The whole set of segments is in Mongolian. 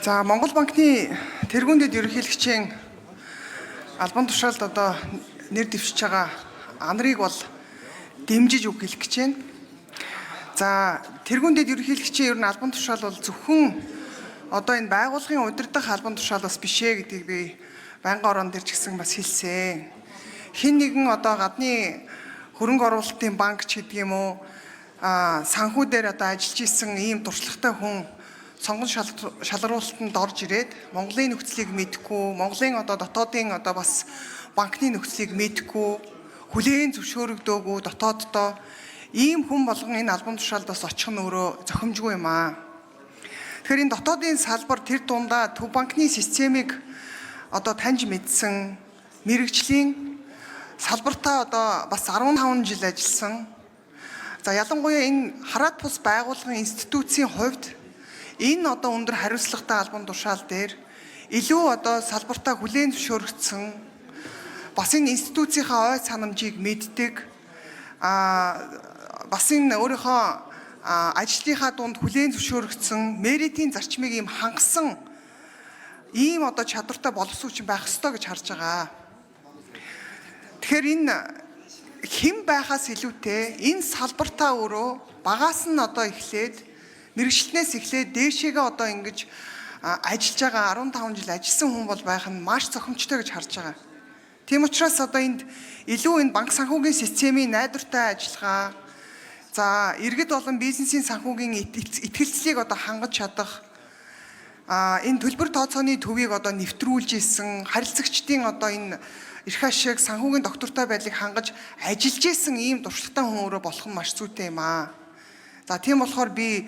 За, Монгол банкны тэргуун дэд ерөнхийлөгчийн албан тушаалд одоо нэр дэвшиж байгаа Анарыг бол дэмжиж үг хэлэх гэж байна. За, тэргуун дэд ерөнхийлөгчийн ер нь албан тушаал бол зөвхөн одоо энэ байгууллагын удирдах албан тушаал бас биш ээ гэдгийг би байнгын орон дээр ч гэсэн бас хэлсэн. Хэн нэгэн одоо гадны хөрөнгө оруулалтын банк ч гэдэг юм уу, санхүү дээр одоо ажиллаж исэн ийм туршлагатай хүн сонгон шалгаруулалтанд орж ирээд Монголын нөхцөлийг мэдэхгүй, Монголын одоо дотоодын одоо бас банкны нөхцөлийг мэдэхгүй, хүлээн зөвшөөрөгдөөгүй дотооддоо ийм хүн болгон энэ албан тушаалд бас очих нь өөрөө зохимжгүй юм аа. Тэгэхээр энэ дотоодын салбар, тэр дундаа Төв банкны системийг одоо таньж мэдсэн, мэргэжлийн салбартаа одоо бас 15 жил ажилласан. За, ялангуяа энэ хараат бус байгууллагын институцийн хувьд энэ одоо өндөр хариуцлагатай албан тушаал дээр илүү одоо салбартаа хүлээн зөвшөөрөгдсөн, бас энэ институцийнхаа ой санамжийг мэддэг, бас энэ өөрийнхөө ажлынхаа дунд хүлээн зөвшөөрөгдсөн меритийн зарчмыг ийм хангасан ийм одоо чадвартай боловсруучсан байх ёстой гэж харж байгаа. Тэгэхээр энэ хэн байхаас илүүтэй энэ салбартаа өөрөө багаас нь одоо эхлээд, мэргэжилтнээс эхлээд дээшээгээ одоо ингэж ажиллаж байгаа, 15 жил ажилласан хүн бол байх нь маш зохимжтой гэж харж байгаа. Тийм учраас одоо энд илүү энэ банк санхүүгийн системийн найдвартай ажиллагаа, за, иргэд болон бизнесийн санхүүгийн итгэлцлийг одоо хангаж чадах, энэ төлбөр тооцооны төвийг одоо нэвтрүүлж исэн, харилцагчдын одоо энэ эрх ашиг, санхүүгийн доктортой байдлыг хангаж ажиллаж исэн ийм туршлагатай хүн өөрөө болох нь маш зүйтэй юм аа. За, тийм болохоор би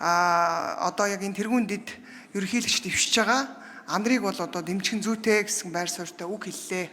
одоо яг энэ тэргуун дэд ерөнхийлөгч дэвшиж байгаа Анарыг бол одоо дэмжих нь зүйтэй гэсэн байр суурьтай үг хэллээ.